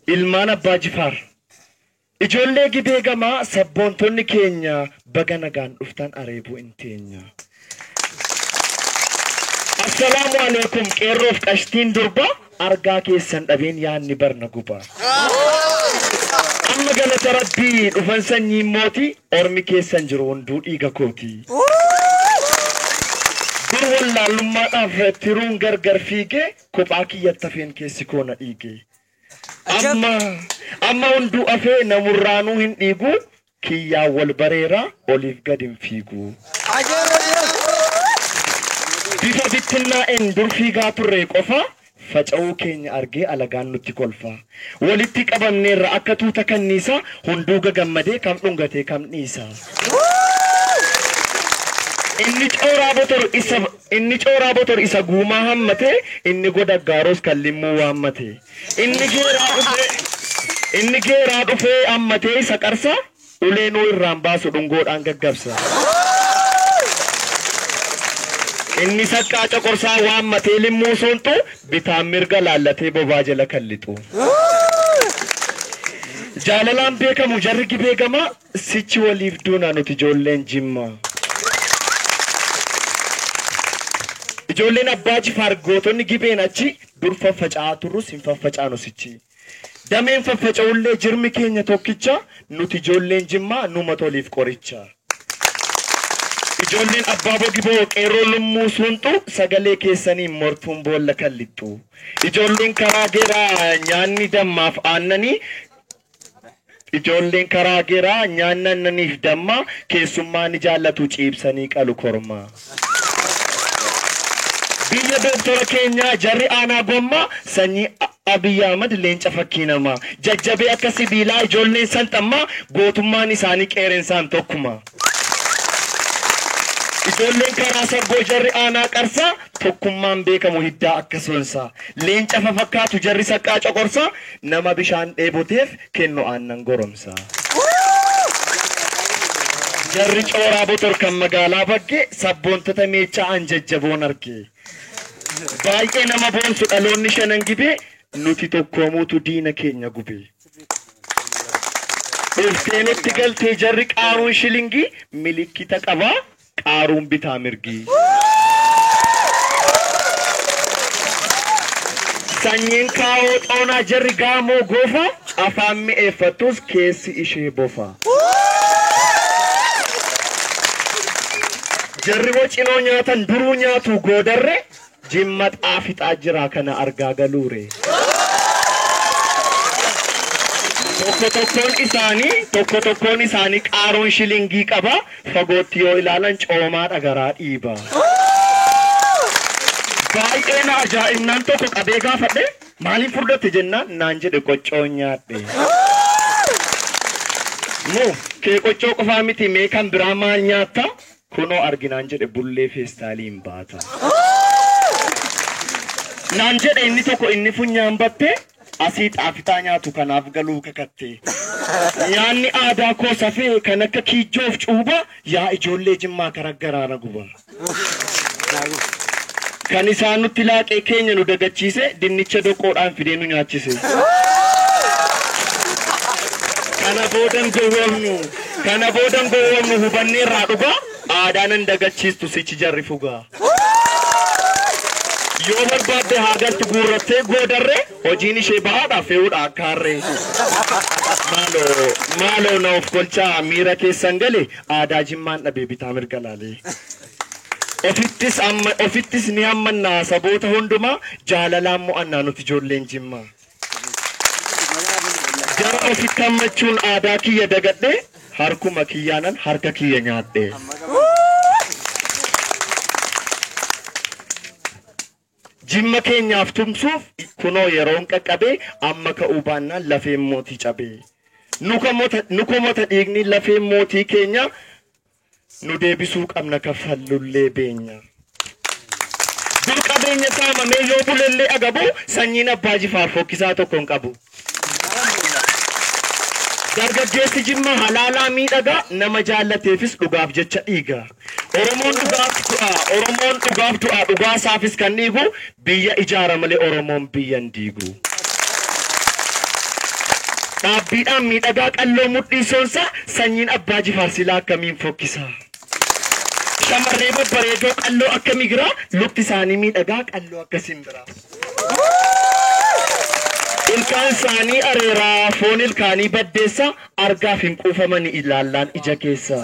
Ilmaan Abbaa Jifaar. Ijoollee Gibee gamaa sabboontonni keenya baga nagaan dhuftan areebuu hin teenya. Assalaamu alaikum qeerroof qashtiin durba argaa keessan dhabeen yaanni barna guba. Amma galata rabbii dhufan sanyiin mootii ormi keessan jiru hunduu dhiiga kooti. Dur wallaalummaadhaaf tiruun gargar fiigee kophaa kiyyatti hafeen keessi koo na dhiige. Amma hunduu afee namurraanuu hin dhiigu kiyyaan wal bareera oliif gad hin fiigu. Bifa bittinnaa'een dur fiigaa turre qofa faca'uu keenya argee alagaan nutti kolfa. Walitti qabamneerra akka tuuta kanniisa hunduu gagammadee kam dhungatee kam dhiisa. Inni cooraa botor isa inni cooraa botor isa guumaa hammatee inni goda gaaros kan limmuu waammate. Inni geeraa dhufee hammatee isa qarsa uleenuu irraan baasu dhungoodhaan gaggabsa. Inni saqqaa coqorsaa waammatee limmuu soonxu bitaan mirga laallatee bobaa jala kan lixu. Jaalalaan beekamu jarri Gibee gamaa sichi waliif duuna nuti ijoolleen Jimmaa. Ijoolleen Abbaa Jifaar gootonni Gibeen achi dur faffaca'aa turrus hin faffacaanu sichi. Dameen faffaca'ullee jirmi keenya tokkicha nuti ijoolleen Jimmaa numa toliif qoricha. Ijoolleen Abbaa Bogiboo qeerroo lummuu suunxu sagalee keessaniin mortuun boolla kan lixxu. Ijoolleen karaa geeraa nyaanni dammaaf aannanii Ijoolleen karaa geeraa nyaanni aannaniif damma keessummaa ni jaallatu ciibsanii qalu korma. Biyya dooktora keenyaa jarri aanaa gommaa sanyii Abiyyi Ahmad leenca fakkii namaa. Jajjabee akka sibiilaa ijoolleen sanxammaa gootummaan isaanii qeerensaan tokkuma. Ijoolleen karaa saggoo jarri aanaa qarsaa tokkummaan beekamu hiddaa akka sonsaa. Leenca fafakkaatu jarri saqqaa coqorsaa nama bishaan dheeboteef kennu aannan goromsaa. Jarri cooraa botor kan magaalaa baggee sabboontota meecha'an jajjaboon arge. Baay'ee nama boonsu dhaloonni shanan Gibee nuti tokkoomuutu diina keenya gube. Dhuftee nutti galtee jarri qaaruun shilingii milikkita qabaa qaaruun bitaa mirgii. Sanyiin kaawoo xoonaa jarri gaamoo goofa afaan mi'eeffattus keessi ishee bofa. Jarri wacinoo nyaatan duruu nyaatu goodarre Jimma xaafixaa jira kana argaa galuure. Tokko tokkoon isaanii tokko tokkoon isaanii qaaruun shilingii qaba fagootti yoo ilaalan coomaa dhagaraa dhiiba. Baay'ee na ajaa'ibnaan tokko qabee gaafadhe maaliif furdatte jennaan naan jedhe qoccoon nyaadhe. Moo kee qoccoo qofaa miti mee kan biraa maal nyaatta kunoo arginaan jedhe bullee feestaaliin baata. Naan jedhe inni tokko inni funyaan batte asii xaafitaa nyaatu kanaaf galuu kakatte. Nyaanni aadaa koo safee kan akka kiijjoof cuuba yaa ijoollee Jimmaa karaggaraa na guba. Kan isaan nutti laaqee keenya nu dagachiise dinnicha doqoodhaan fidee nu nyaachise. Kana boodan gowwoomnu kana boodan gowwoomnu hubanneerraa dhugaa aadaan hin dagachiistu sichi jarri fugaa. Yoo barbaadde haa galtu guurrattee goodarree hojiin ishee bahaadha fe'uudha akka harree. Maaloo maaloo na of kolchaa miira keessan gale aadaa Jimmaan dhabee bitaa mirga laalee. Ofittis amma ofittis ni hammannaa saboota hundumaa jaalalaan mo'annaa nuti ijoolleen Jimmaa. Jara ofitti hammachuun aadaa kiyya dagadhee harkuma kiyyaanan harka kiyya nyaadhe. Jimma keenyaaf tumsuuf kunoo yeroon qaqqabee amma ka'uu baannaan lafeen mootii cabee. Nu komota dhiigni lafeen mootii keenya nu deebisuu qabna kaffallullee beenya. Dur qabeenya saamamee yoo bulellee agabu sanyiin Abbaa Jifaar fokkisaa tokko hin qabu. Dargaggeessi Jimmaa halaalaa miidhagaa nama jaallateefis dhugaaf jecha dhiiga. Oromoon dhugaaf du'a Oromoon dhugaaf du'a dhugaa isaafis kan dhiigu biyya ijaara malee Oromoon biyya hin diigu. Dhaabbiidhaan miidhagaa qalloo mudhii soonsaa sanyiin abbaa jifaar silaa akkamiin fokkisaa. Shamarree babbareedoo qalloo akka migiraa lukti isaanii miidhagaa qalloo akka simbiraa. Ilkaan isaanii areeraa foon ilkaanii baddeessa argaaf hin quufamani ilaallaan ija keessa.